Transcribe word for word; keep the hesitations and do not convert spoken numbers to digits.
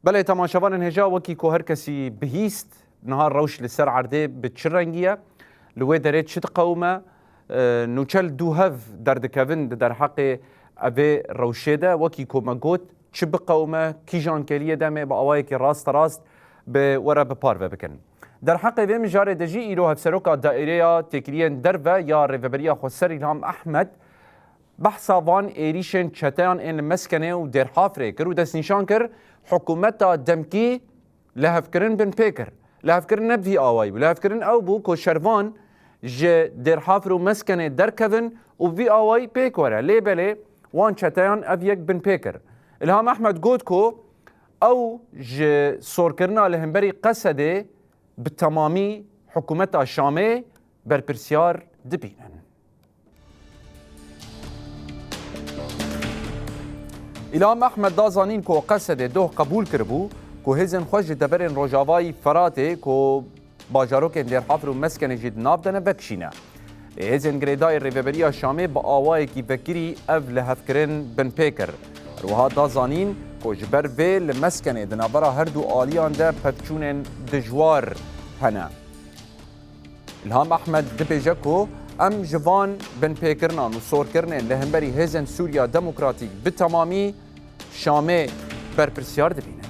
Belê, temaşevanên hêja, wekî ku her kesî bihîst, niha rewş li ser erdê bi çi rengî ye? Li wê derê çi diqewime? E, nûçe li dû hev derdikevin di derheqê evê rewşê de, wekî ku me got, çi biqewime, kîjan keliyê demê bi awayekî rasterast bi we re bi parve bikin. Derheqê vê mijarê de jî îro hevseroka Daîreya Têkiliyên Derve ya Rêveberiya Xweser, Îlham Ehmed, behsa van êrîşên çeteyan ên li Meskenê û Dêrhafrê kir û destnîşan kir, hikûmeta demkî lihevkirin binpê kir. Lihevkirin ne bi vî awayî bû. Lihevkirin ew bû ku şervan ji Dêrhafir û Meskenê derkevin û bi vî awayî pêk were. Lê belê wan çeteyan ev yek binpê kir. Îlham Ehmed got ku ew ji sorkirina li hemberî Qesedê bi temamî hikûmeta Şamê berpirsiyar dibînin. Îlham Ehmed da zanîn ku Qesedê doh qebûl kiribû ku hêzên xwe ji deverên rojavayî Feratê ku bajarokên Dêrhafir û Meskenê jî di nav de ne vekişîne. Lê hêzên girêdayî Rêveberiya Şamê bi awayekî vekirî ev lihevkirin binpê kir. Her wiha da zanîn ku ji ber vê li Meskenê di navbera her du aliyan de pevçûnên dijwar hene. Îlham Ehmed dibêje ku em ji van binpêkirinan û sorkirinên li hemberî hêzên Sûriya Demokratîk bi temamî Şamê berpirsiyar dibînin.